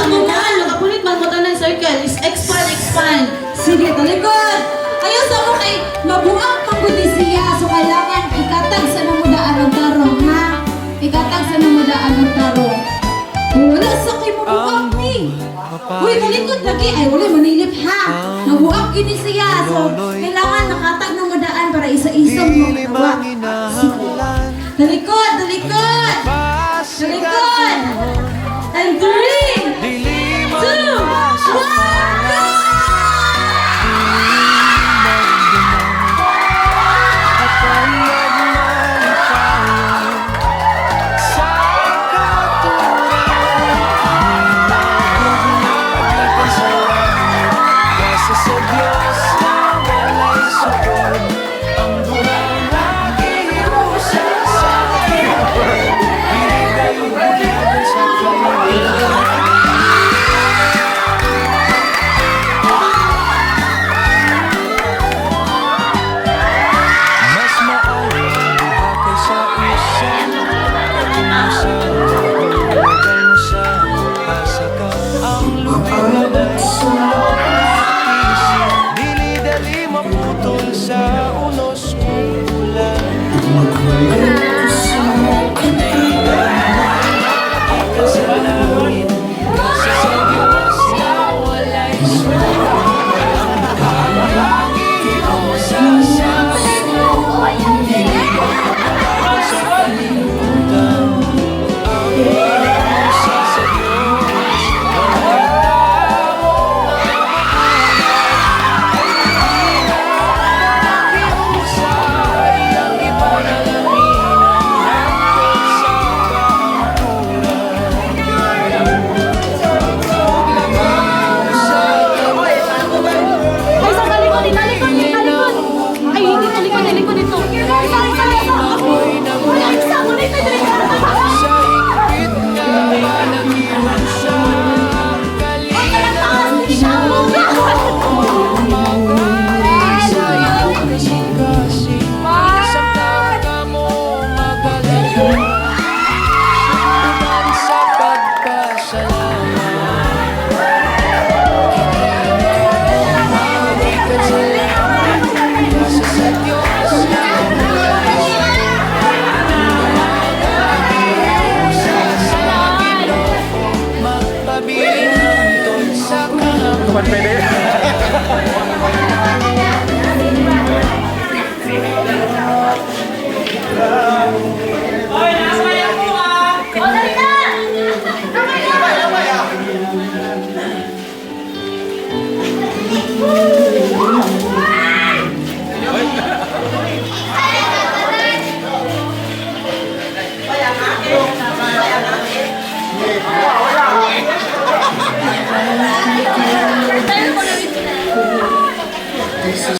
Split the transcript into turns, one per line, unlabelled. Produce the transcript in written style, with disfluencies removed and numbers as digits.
Sa bukal, nakapunit man mo tanan circle. Is expand, expand.
Sige, talikod. Ayaw sa mo kay mabuang pang siya. So kailangan ikatag sa namudaan ang tarong, ha? Ikatag sa namudaan ang tarong. Wala sa kay mabuang ni. Uy, talikod lagi. Ay, wala manilip ha. Mabuang gini siya. So, kailangan nakatag ng mudaan para isa-isa mo makawa. Sige. Talikod, talikod! Talikod! And three, two, one, go!
Sa Diyos na wala'y sukod, ang nagihiusa sa akin. Binigay buligan sa kaibigan. Mas maayo ang duha kaysa isa. Kung sa hulugan mo sa asa ka, ang lupit na may sulok na isip. Dili dali maputol sa unos kung ulan. Ka sa langit, kaysa sa Diyos na wala'y sukod. Nagihiusa sa akin. Sa kalibutan, ang iusa sa Diyos, wala'y tao na mabuhay. Nagiusa iyang ipanalangin hangtod sa kahangturan. Ug labaw sa
Ay, sa talikod, talikod, talikod. Ay, hindi talikod, talikod dito. Ay, sorry, sorry, sorry. Wala, isa, muna ito,
sa higpit nga panagiusa, sa iyong kasing-kasing, samtang kamo magalaw uban sa pagpasalamat. Gikan sa langit, kaysa sa Diyos na wala'y Sa sa Ginoo, magpabilin hangtod sa kahangturan.